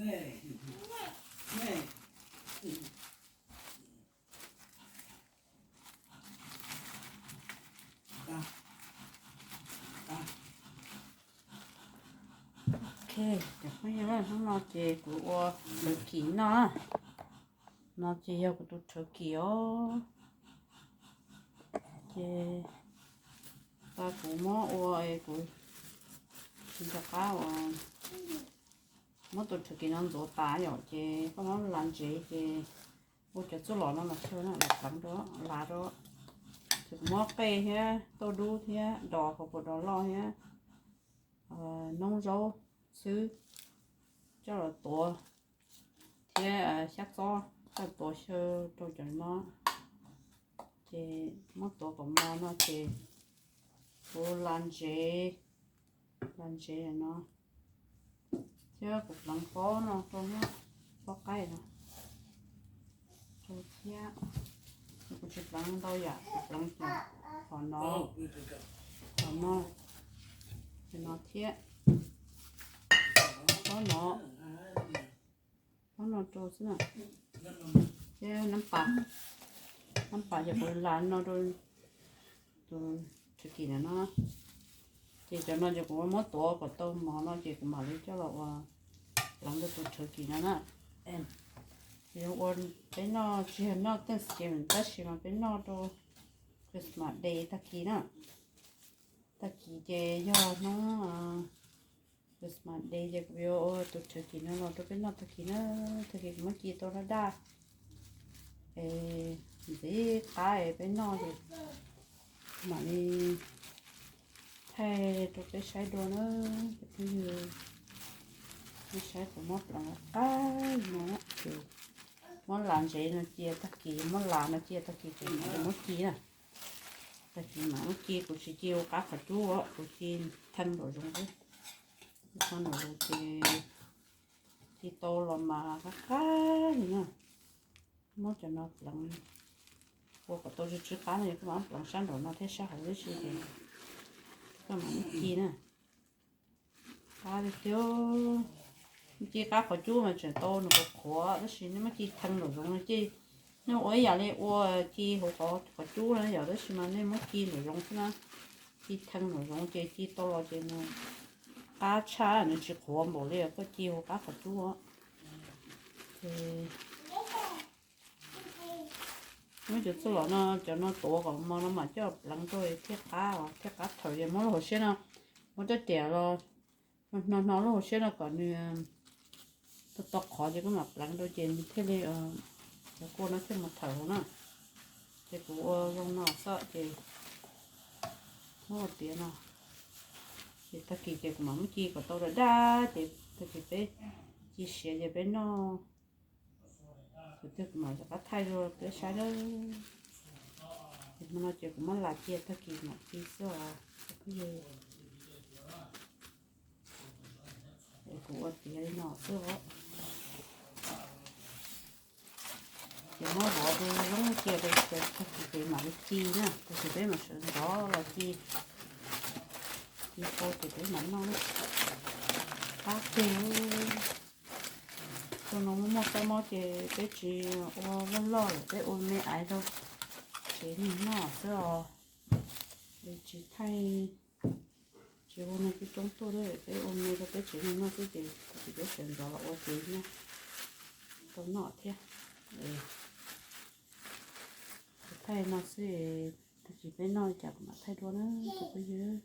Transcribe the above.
Ok, cov phooj ywg, hnub no ces kuv ua rhawv kis noj. No ces yog kuv tus rhawv kis os. Ces tas kuv muab ua es kuv tsis nco qab uas muab tus rhawv kis no ntxuav tas yom, ces koj muab las ntsev ces ua cov txuj lom no los xyaw na, los pleev rau, las rau. Ces kuv muab qej thiab tauj dub thiab dos hauv paus dos loj thiab noob zaub xwb coj los tuav, thiab xyab txob coj tuav xyaw rau cov no. Ces muab tuav kom mos no ces kuv las ntsev, las ntsev no, thiab kuv pleev pob no rau, pob qaib no rau thiab. Kuv tsis pleev ntau yam, kuv pleev qhov no, qhov no, no thiab pob no, pob no rau xwb na. Thiab nab pas, nab pas ces kuv las no rau tus rhawv kis na no. Ces cov no ces kuv muab tuav kom tau mos no ces kuv mam li coj los ua pleev rau tus rhawv kis no na. Yuav ua, peb noj tsis yog noj Thanksgiving tab sis mas peb noj rau Christmas Day tag kis na. Tag kis ces yog hnub Christmas Day ces kuv yuav ua tus rhawv kis no los rau peb noj tag kis na. Tag kis kuv muab ci tau daj daj es ntxiv qab es peb noj ces mam li thaij rau peb saib dua na. Peb saib kuv muab pleev qab no ces muab las ntsev no cia tag kis, muab las no cia tag kis ces mam li muab ci na. Tag kis mam muab ci, kuv tsis ci hauv qab qhov cub, kuv ci thee nraum zoov xwb. Thee nraum zoov ces ci tau los mas qab qab li na. Muab cov no pleev, ua kom tau tsw tsw qab no ces koj mam pleev sab nraum no thiab sab hauv tib si ces koj mam muab ci na. Qab tiag tiag, ci qab qhov cub mas tseem tau nws qhuav qhuav, tab sis nej muab ci thee nraum zoov no ces nej ua ib yam li ua ci hauv qhov cub na yom, tab sis mas nej muab ci nraum zoov xwb na. Ci thee nraum zoov ces ci tau los ces nws qab tshaj, nws tsis qhuav npaum li koj ci hauv qab qhov cub. Ces muab cov txuj lom no, cov no tuav kom mos no mam coj pleev rau thiaj qab, thiaj qab thaum ces muab lub hauv siab no, muab rab riam los hno hno lub hauv siab no kom nws tau qhov ces koj mam pleev rau ces nws thiaj li, cov kua no thiaj mus thawm hauv na. Ces kuv ua zoo no xwb ces muab ua tiav no. Ces tag kis ces kuv mam muab ci kom tau daj daj ces tag kis peb ci siav ces peb noj. Kuv twb mam rov qab thaij rau peb saib na. Ces hmo no ces kuv muab las cia tag kis mam ci xwb os. Kuv ua tiav li no xwb os. Ces muab vov rau zoo cia rau tag kis ces mam li ci na, tag kis peb mam sawv ntxov los ci. Ci tau ces peb mam noj. Qab tiag. Thaum no muaj muaj kab mob ces peb tsis ua loj loj lawm, peb ua me aiv rau tsev neeg noj xwb os. Tsis thaij, tsis ua neeg coob coob tuaj, peb ua me rau peb tsev neeg noj xwb ces thaum peb sawv ntxov los ua ces noj tau noj thiab. Thaij no xwb, tag kis peb noj li cas kuv mam thaij dua na cov phooj ywg.